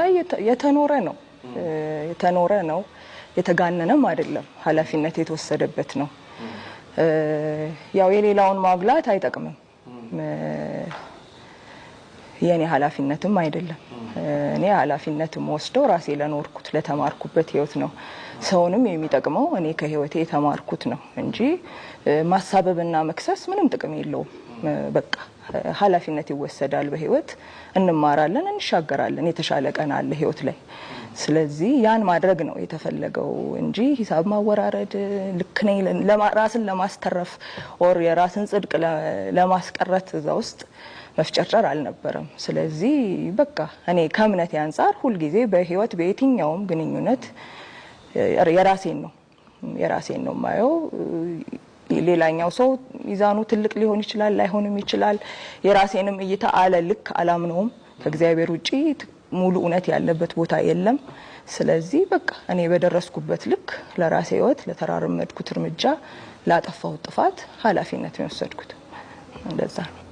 አይ የተኖረ ነው፣ የተኖረ ነው፣ የተጋነነም አይደለም። ኃላፊነት የተወሰደበት ነው። ያው የሌላውን ማጉላት አይጠቅምም። የኔ ኃላፊነትም አይደለም። እኔ ኃላፊነትም ወስደው ራሴ ለኖርኩት ለተማርኩበት ህይወት ነው። ሰውንም የሚጠቅመው እኔ ከህይወቴ የተማርኩት ነው እንጂ ማሳበብና መክሰስ ምንም ጥቅም የለውም። በቃ ኃላፊነት ይወሰዳል። በህይወት እንማራለን፣ እንሻገራለን። የተሻለ ቀን አለ ህይወት ላይ። ስለዚህ ያን ማድረግ ነው የተፈለገው እንጂ ሂሳብ ማወራረድ፣ ልክ ነኝ ራስን ለማስተረፍ or የራስን ጽድቅ ለማስቀረት እዛ ውስጥ መፍጨርጨር አልነበረም። ስለዚህ በቃ እኔ ከእምነቴ አንጻር ሁልጊዜ በህይወት በየትኛውም ግንኙነት የራሴን ነው የማየው። ሌላኛው ሰው ሚዛኑ ትልቅ ሊሆን ይችላል፣ ላይሆንም ይችላል። የራሴንም እይታ አለ ልክ አላምነውም። ከእግዚአብሔር ውጪ ሙሉ እውነት ያለበት ቦታ የለም። ስለዚህ በቃ እኔ በደረስኩበት ልክ ለራሴ ህይወት፣ ለተራመድኩት እርምጃ፣ ላጠፋሁት ጥፋት ኃላፊነት ነው የወሰድኩት። እንደዛ ነው።